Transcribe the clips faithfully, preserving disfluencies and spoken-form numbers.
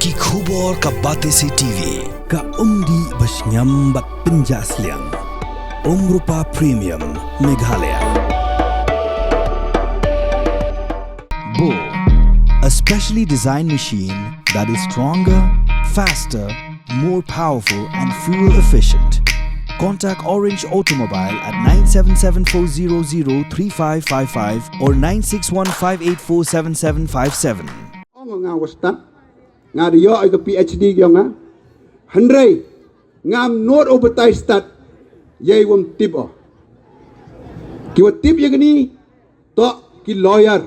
Ki khubor ka Batesi T V, ka umdih ba shngiam bad pynjah sliang. Umrupa Premium, Meghalaya. Bo, a specially designed machine that is stronger, faster, more powerful and fuel efficient. Contact Orange Automobile at nine seven seven four zero zero three five five five or nine six one five eight four seven seven five seven. Ong nga wa stad, nga da ïoh ïa ka P H D yong nga. Hynrei ngam nud u batai stad ïa i wam tip o. Ki wa tip ïa kani to ki lawyer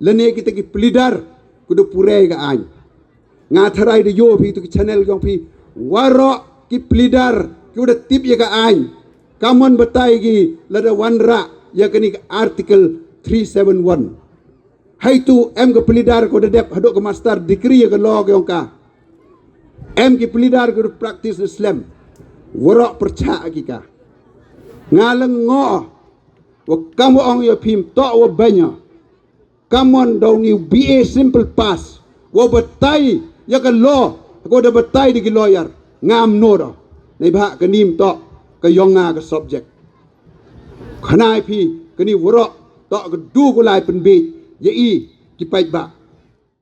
lane kita ki pleader ku da pure ïa ka aiñ. Nga tharai da ïoh phi tu ki channel yong phi, waroh ki pleader ki wa da tip ïa ka aiñ, ka mon batai ki lada wanrah ïa kani ka Article three seven one. Haitu em ka pleader ko da dep haduh ka master degree ïa ka law yong ka. Em ki pleader ko da practice slem. Waroh pyrchah ki ka. Nga leng ngo wa kam wa ong ïa phim to wa banya. Ka mon da u ni B A simple pass wa batai ïa ka law, ko da batai da ki lawyer. Ngam nud o. Neibhah ka nim to ka yong nga ka subject. Khnai phi kani waroh to ka du ku lai pynbit ïa i ki paidbah.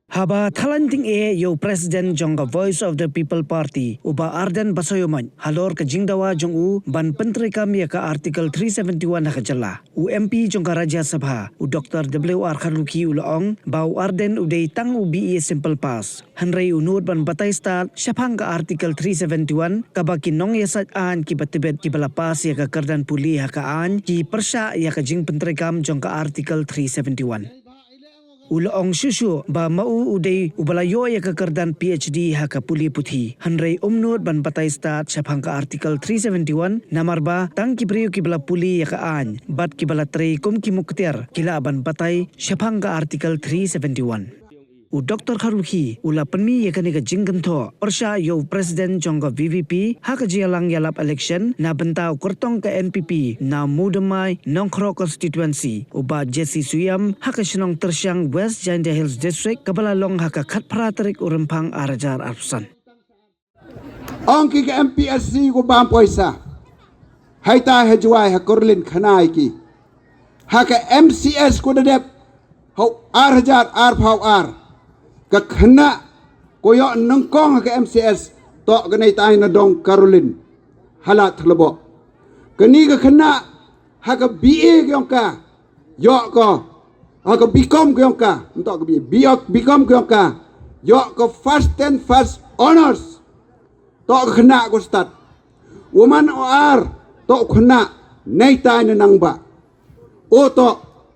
Haba thalan ting e ïa u President jong ka Voice of the People Party, u Bah Ardent Basaiawmoit, halor ka jingdawa jong u ban pyntreikam ïa ka Article three seventy-one ha ka jylla, u M P jong ka Rajya Sabha, u Doctor W R Kharlukhi u la ong ba u Ardent u dei tang u B A simple pass. Hynrei u nud ban batai stad shaphang ka Article three seventy-one, kaba ki nongïasaid aiñ kiba tbit kiba la pass ïa ka kyrdan pule ha ka aiñ ki pyrshah ïa ka jingpyntreikam jong ka Article three seventy-one. U la ong shuh shuh ba ma u u dei uba la ïoh ïa ka kyrdan P H D ha ka pule puthi. Hynrei um nud ban batai stad shaphang ka Article three seventy-one, namar ba tang ki briew kiba la pule ïa ka aiñ bad kiba la trei kum ki muktiar ki lah ban batai shaphang ka Article three seventy-one. U Doctor Kharlukhi u la pynmih ïa kane ka jingkynthoh pyrshah ïa u President jong ka V P P ha ka jingïalang ïalap election na bynta u kyrtong ka N P P na Mowdymmai Nongkroh constituency, u Bah Jessie Suiam, ha ka shnong Tyrshang, West Jaintia Hills District, kaba la long ha ka khatphra tarik u Rymphang ar hajar arphew san. Ong ki ka M P S C ko bam poisa. Haitai ha Jowai ha Caroline khnai ki. Ha ka M C S ko da dep ha u ar hajar arphew ar. Ka khynnah ko ïoh nyngkong ha ka M C S to ka neitai na dong Caroline. Halat thlebo. Kani ka khynnah ha ka B A ka yong ka. Ïoh ko ha ka B Com ka yong ka. Nto ka B A, B-, B Com ka yong ka. Ïoh ko first and first honors. To ka khynnah ko stad. Wa man o ar to u khynnah neitai na nangbah. O to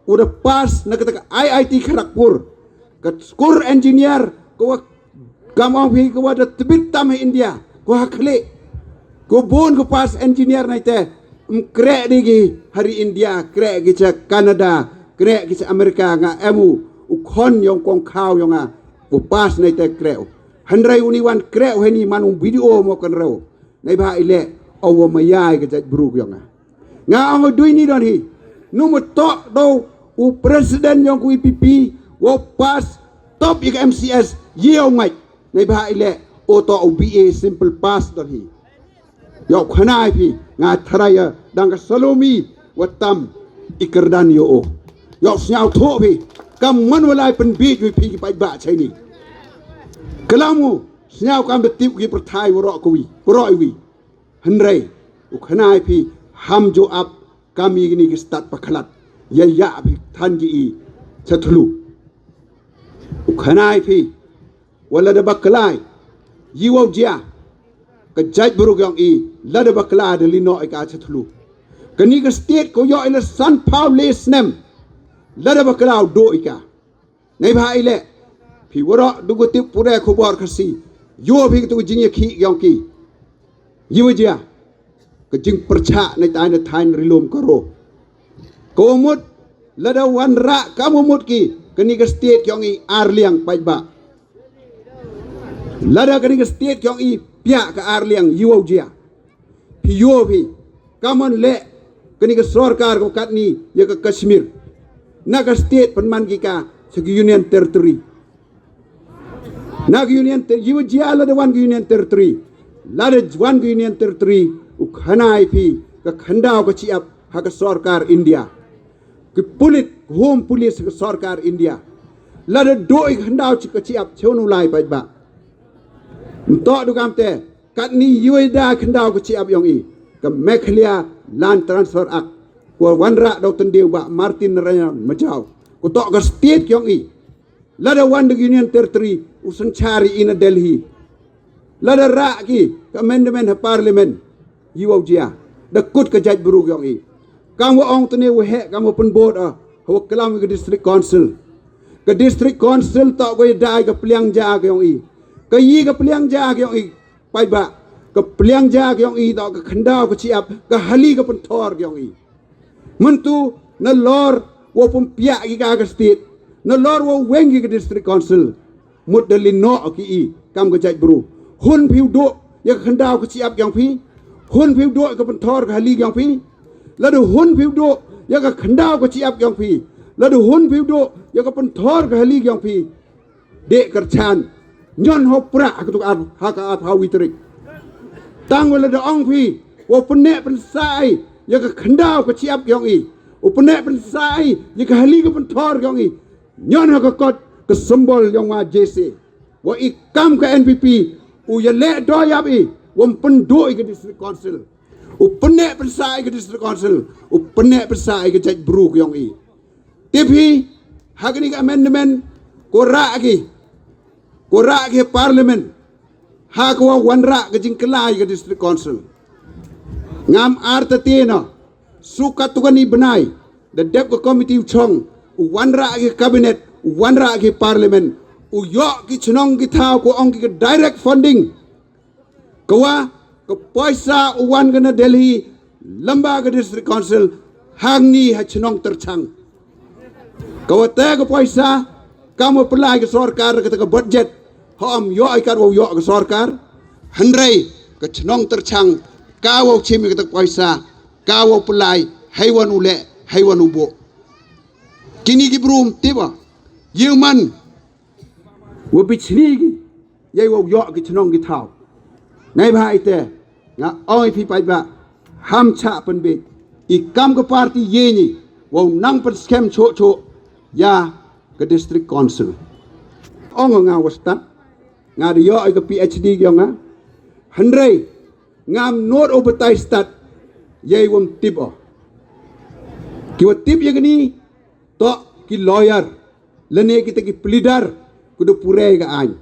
u da pass na kata ka I I T Kharagpur. Ka skur engineer ko wa kam ong phi ko wa da tbit tam ha India. Ko ha khlieh. Ko bun ko pass engineer naite. Em kreh di ki ha ri India, kreh ki cha Canada, kreh ki cha America, nga em u u khon yong kong khaw yong nga. Ko pass naite kreh u. Hynrei u ni wan kreh u heni man u video mo kan reu. Neibhah i leh o wa ma ïai ka jait bru yong nga. Nga ong u dui ni don hi. Nu ma to do u president yong ku E P P wa pass top ïa ka M C S ïa u ngai. Neibhah i leh o to u B A simple pass don hi. Ïoh khnai phi nga tharai ïa dang ka Salomi wa tam i kyrdan ïa o. Ïoh sñiaw thoh phi kam man wa lai pynbit wi phi ki paidbah chaini. Kalam u sñiaw kam da tip ki pyrthai waroh ka wi waroh i wi. Hynrei u khnai phi ham jo ap kam i kini ki stad pakhlad. Ïa ïa phi than ki i cha thlu. U khnai phi wa lada ba klai yi wa u jia ka jait bru yong i lada ba klai da lino i ka cha thlu. Kani ka state ko ïoh i la san phaw le snem lada ba klai u do i ka. Neibhah i leh phi waroh du ko tip pure khubor Khasi. Ïoh phi tu jingïakhih yong ki. Yi wa jia ka jingpyrchah neitai na thain rilum karo. Ka wa mut lada wanrah kam wa mut ki kani ka state yong i ar liang paidbah. Lada kani ka state yong i piah ka ar liang yi wa u jia. Phi ïoh phi kam wan leh kani ka sorkar ko katni ïa ka Kashmir. Na ka state pynman ki ka sa ki Union Territory. Na ka Union Ter-, ïa u jia lada wan ka Union Territory. Lada wan ka Union Territory, u khana ïa phi, ka khyndaw ka shyiap, ha ka sorkar India. Ki pulit, Home Police ka sorkar India. Lada duh ïa ka khyndaw ka shyiap, shano u lai paidbah. Mynta du kam te, katni ïa u da khyndaw ka shyiap ïong i. Ka Meghalaya Land Transfer Act. Ko wanrah da u tynrai u bah Martin Narayanan Majaw. Ko toh ka state ïong i. Lada wan da ka Union Territory, u synshar ïa i na Delhi. Lada rah ki, ka amendment ha Parliament, ïa u jia. Da kut ka jaitbru ïong i. Kam wa ong tene wa heh, kam wa pynbud, ah, ha wa klam ka District Council. Ka District Council toh ko ïa da ka pliang ja ïong i. Ka ïa ka pliang ja ïong i, paidbah. Ka pliang ja ïong i toh ka khyndaw ka shyiap, ka hali ka pynthor ïong i. Mynta, nalor wa pynpiah ki ka ka state, nalor wa weng ki ka District Council. Mut da lyngngoh ki i, kam ka jaitbru. Hun phi u duh, ïa ka khyndaw ka shyiap ïong phi. Hun phi u duh, ïa ka pynthor ka hali ïong phi. Lada hun phi u duh, ïa ka khyndaw ka shyiap ïong phi. Lada hun phi u duh, ïa ka pynthor ka hali ïong phi. Dei kyrchan. Ñion ho prah ha ka tuk ar, ha ka ar ha wi tarik. Tang wa lada ong phi, wa pyneh pynsah i, ïa ka khyndaw ka shyiap ïong i. Wa pyneh pynsah i, ïa ka hali ka pynthor ïong i. Ñion ha ka kot, ka symbol ïong wa J C. Wa i kam ka N P P, u ïaleh do ïap i, wa pynduh i ka District Council. U pyneh pynsah i ka District Council, u pyneh pynsah i ka jaitbru ïong i. Te phi, ha kani ka amendment, ko rah ki, ko rah ki Parliament, ha ko wa wanrah ka jingkylla ïa ka District Council. Ngam artatien, su katto katne bnai, da dep ka committee u chong, u wanrah ki Cabinet, u wanrah ki Parliament, u ïoh ki chnong ki thaw ko ong ki ka direct funding. Ka wa, ka poisa u wan ka na Delhi, lamba ka District Council, hangne ha chnong Tyrchang. Ka wa te ka poisa, kam wa pynlai ka sorkar, ka te ka budget, ha ym ïoh i kat wa ïoh ka sorkar, hynrei, ka chnong Tyrchang, ka wa chim ka te ka poisa, ka wa pynlai, hei wan u leh, hei wan u buh. Kini ki bru ym tip, ïa u man, wa bichni ki, ïa wa ïoh ki chnong ki thaw. Neibhah ite, nga ong i phi paidbah, ham chah pynbeit, i kam ka party ïa ngi, wa nang pynskhem choh choh, ïa ka District Council. Ong nga wa stad, nga da ïoh i ka P H D ïong nga, hynrei, ngam nud u batai stad, ïa i wam tip o. Ki wa tip ïa kini, toh ki lawyer, lane kita ki pleader, ki da pule ka aiñ.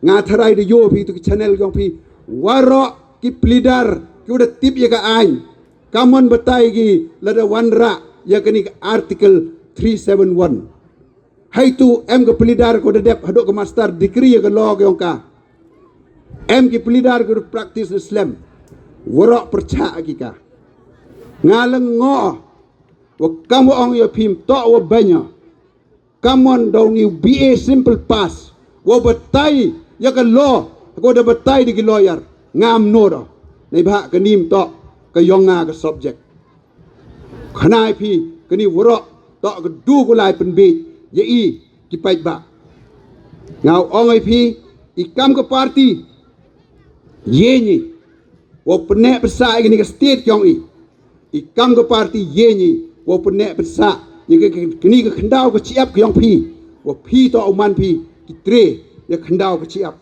Nga tharai da ïoh phi tu ki channel ïong phi, waroh ki pleader, ki da tip ïa ka aiñ. Kamon batai ki lada wanrah, ïa kani ka Article three seven one. Haitu em ka pleader ko da dep haduh ka master degree ïa ka law ïong ka. Em ki pleader ko da practice slem. Waroh pyrchah ki ka. Nga lyngngoh, wa kam wa ong ïa phi ym toh wa banya. Kamon da u ni u B A simple pass. Wa batai ïa ka law, ko da batai da ki lawyer. Ngam nud o. Neibhah kani ym toh, ka ïong nga ka subject. Khana i phi, kani waroh, toh ka du ko lai pynbeit, ïa i, ki paidbah. Nga ong i phi, i kam ka party, ïa ngi, wa pyneh pynsah ïa kani ka state ïong i. I kam ka party ïa ngi, wa pyneh pynsah, ïa ka, ka, kani ka khyndaw ka shyiap ïong phi, wa phi toh u man phi, ki tre, ïa khyndaw ka shyiap.